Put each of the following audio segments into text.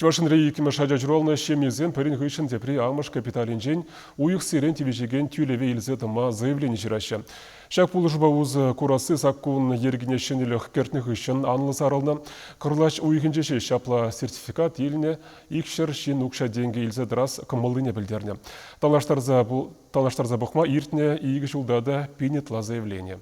Чӑваш Енре иккӗмӗш ача ҫуралнӑ ҫемьесем пӗрин хыҫҫӑн тепри амӑш капиталӗнчен уйӑхсерен тивӗҫекен тӳлеве илсе тӑма заявлени ҫыраҫҫӗ. Ҫак пулӑшупа усӑ курасси саккун йӗркине ҫӗнӗлӗх кӗртнӗ хыҫҫӑн анлӑ сарӑлнӑ. Кӑрлач уйӑхӗнче ҫеҫ ҫапла сертификат илнӗ 200 ҫын укҫа-тенкӗ илсе тӑрас кӑмӑллине пӗлтернӗ. Танлаштарса пӑхма иртнӗ икӗ ҫулта та пин ытла заявлени.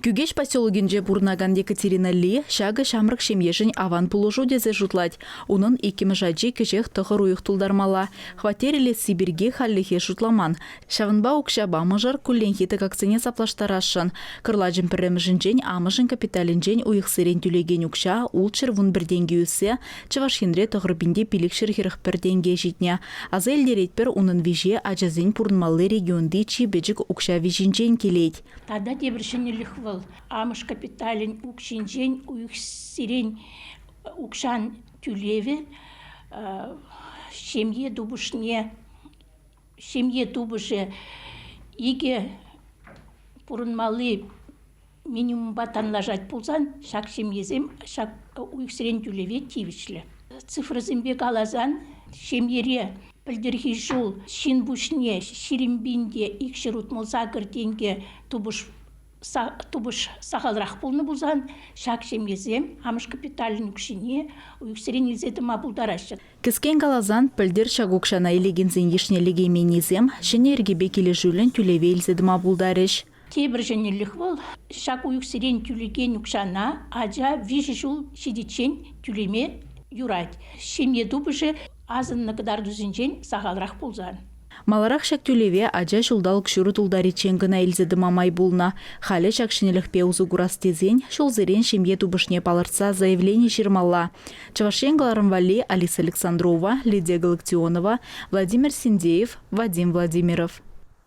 Кӳкеҫ поселокӗнче пурӑнакан Екатерина Ли ҫакӑ ҫамрӑк ҫемьешӗн аван пулӑшу тесе шутлать. Унӑн иккӗмӗш ачи кӗҫех тӑхӑр уйӑх тултармалла. Хваттер илесси пирки хальлӗхе шутламан. Ҫавӑнпа укҫапа мӑшӑр кулленхи тӑкаксене саплаштарасшӑн. Кӑрлачӑн пӗрремӗшӗнчен амӑшӗн капиталӗнчен уйӑхсерен тӳлекен укҫа 611 тенкӗ ӳссе Чӑваш Енре 9541 тенке ҫитнӗ. Аса илтеретпӗр, унӑн виҫи ачасен пурӑнмалли регионти чи пӗчӗк укҫа виҫинчен килет. Тата тепӗр ҫӗнӗлӗх вӑл амӑш капиталӗн укҫинчен уйӑхсерен укҫан тӳлевӗ ҫемье тупӑшне ҫемье тупӑшӗ икӗ пурӑнмалли минимумпа танлашать пулсан ҫак ҫемьесем ҫак уйӑхсерен тӳлеве тивӗҫлӗ. Цифрӑсемпе каласан ҫемьере Пӗлтӗрхи ҫул ҫын пуҫне 20 те 268 тенкӗ тупӑш тупӑш сахалрах пулнӑ пулсан ҫак ҫемьесем амӑш капиталӗн укҫине уйӑхсерен илсе тӑма пултараҫҫӗ. Кӗскен каласан, пӗлтӗр ҫак укҫана илекенсен йышне лекейменнисем ҫӗнӗ йӗркепе килӗшӳллӗн тӳлеве илсе тӑма пултарӗҫ. Тепӗр ҫӗнӗлӗх вӑл ҫак уйӑхсерен тӳлекен укҫана ача виҫӗ ҫул ҫитиччен тӳлеме юрать. Ҫемье тупӑшӗ асӑннӑ кӑтартусенчен сахалрах пулсан. Маларах ҫак тӳлеве ача ҫулталӑк ҫурӑ тултариччен кӑна илсе тӑма май пулнӑ. Халӗ ҫак ҫӗнӗлӗхпе усӑ курас тесен ҫулсерен ҫемье тупӑшне палӑртса заявлени ҫырмалла. Чӑваш Ен кӑларӑм валли Алиса Александрова, Лидия Галактионова, Владимир Синдеев, Вадим Владимиров.